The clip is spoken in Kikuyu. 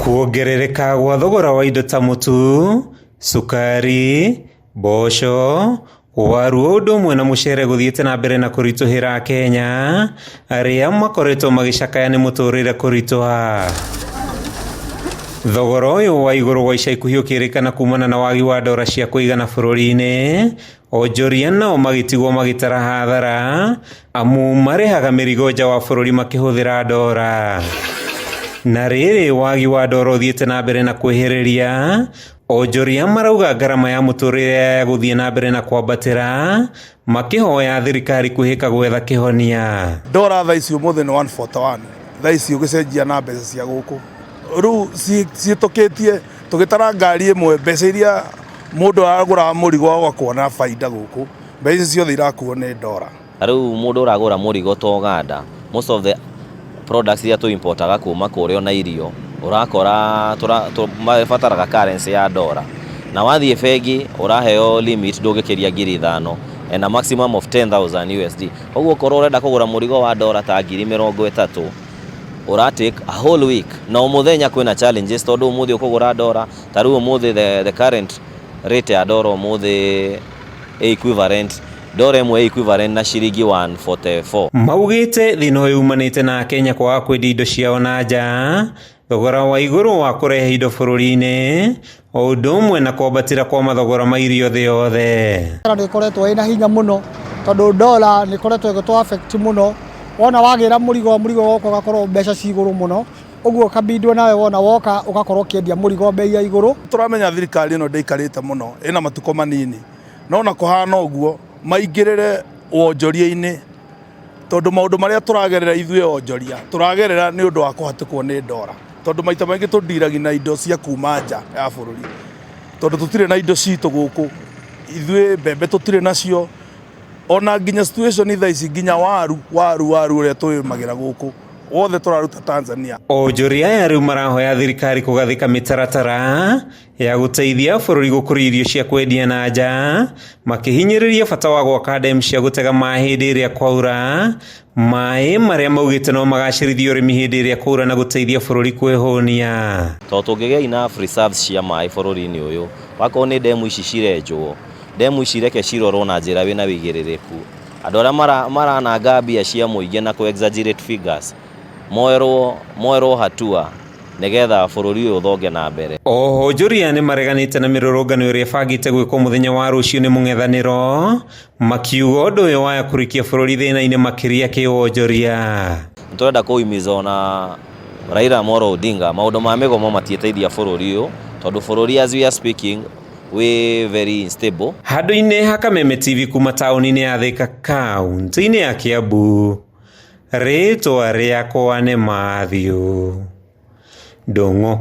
Kuongerereka gwa thogora wa indo ta mũtu, cukari, mboco, waru o ũndũ ũmwe na mũcere gũthiĩte na mbere na kũritũhĩra Akenya arĩa makoretwo magĩcakaya nĩ mũtũrĩre kũritũha. Thogora ũyũ wa igũrũ wa ica ikuhĩ ũkĩrĩkana kumana na wagi wa ndora cia kũigana bũrũri-inĩ, onjoria nao magĩtigwo magĩtara hathara amu marĩhaga mĩrigo nja wa bũrũri makĩhũthĩra ndora. Na rĩrĩ wagi wa ndora ũthiĩte na mbere na kwĩhĩrĩria, onjoria marauga ngarama ya mũtũrĩre ya gũthiĩ na mbere na kwambatĩra, makĩhoya thirikari kwĩhĩka gwetha kĩhonia. Ndora thaa ici ũmũthĩ nĩ 141 thaa ici ũgĩcenjia na mbeca cia gũkũ rĩu ciĩtũkĩtie tũgĩtara ngari ĩmwe mbeca iria mũndũ aragũraga mũrigo agakuona na baida gũkũ mbeca ici ciothe irakuo nĩ ndora. Ta rĩu mũndũ ũragũra mũrigo ta Ũganda, most of the products iria tũ importaga kuma kũrĩa ona irio, ũrakora mabataraga currency ya ndora. Na wathiĩ bengi ũraheo limit ndũngĩkĩria 5000 and a maximum of 10,000 USD. Koguo okorwo ũrenda kũgũra mũrigo wa ndora ta 30,000, ũra take a whole week. Na o mũthenya kwĩna challenges tondũ ũmũthĩ ũkũgũra ndora, ta rĩu ũmũthĩ the current rate ya ndora ũmũthĩ ĩ equivalent, ndora ĩmwe ĩ equivalent na ciringi 144. Maugĩte thĩna ũyũ umanĩte na Akenya kwaga kwendia indo ciao na nja, thogora wa igũrũ wa kũrehe indo bũrũri-inĩ, o ũndũ ũmwe na kwambatĩra kwa mathogora ma irio thĩ yothe. Nĩ ĩkoretwo ĩna hinya mũno tondũ ndora nĩ ĩkoretwo ĩgĩtũ affect mũno. Wona wagĩra mũrigo, mũrigo woka ũgakorwo mbeca ci igũrũ mũno, ũguo ũkabindwo nawe wona woka ũgakorwo ũkĩendia mũrigo bei ya igũrũ. Tũramenya thirikari ĩno ndĩikarĩte mũno, ĩna matukũ manini, no na kũhana ũguo maingĩrĩre wonjoria-inĩ tondũ maũndũ marĩa tũragerera ithuĩ onjoria tũragerera nĩ ũndũ wa kũhatĩkwo nĩ ndora, tondũ maita maingĩ tũndiragi na indo cia kuma nja ya bũrũri, tondũ tũtirĩ na indo citũ gũkũ, ithuĩ mbembe tũtirĩ nacio, ona nginya situation thaa ici nginya waru waru waru ũrĩa tũrĩmagĩra gũkũ wothe tũraruta Tanzania. Onjoria aya rĩu marahoya thirikari kũgathĩka mĩtaratara ya gũteithia bũrũri gũkũria irio cia kwendia na nja, makĩhinyĩrĩria bata wa gwaka ndemu cia gũtega maĩ hĩndĩ ĩrĩa kwaura, maĩ marĩa maugĩte no magacĩrithie ũrĩmi hĩndĩ ĩrĩa kwaura na gũteithia bũrũri kwĩhũnia. Tondũ tũngĩgĩa enough reserves cia maĩ bũrũri-inĩ ũyũ, wakorwo nĩ ndemu ici cirenjwo, ndemu ici reke cirorwo na njĩra wĩna wĩigĩrĩrĩku. Andũ arĩa marananga mbia cia mũingĩ na kũ exaggerate figures, moerwo hatua nĩgetha bũrũri ũyũ ũthonge na mbere. Oho onjoria nĩ mareganĩte na mĩrũrũngano ĩrĩa ĩbangĩte gwĩkwo mũthenya wa rũciũ nĩ mũng'ethanĩro, makiuga ũndũ ũyũ waya kũrikia bũrũri thĩna-inĩ makĩria kĩwonjoria. Nĩ tũrenda kũhimiza ona Raila Amolo Odinga maũndũ ma mĩgomo matiĩteithia bũrũri ũyũ tondũ bũrũri as we are speaking wĩ very unstable. Handũ-inĩ ha Kameme TV kuma taũni-inĩ ya Thika kaũntĩ-inĩ ya Kiambu, rĩtwa rĩakwa nĩ Matthew Ndung'u.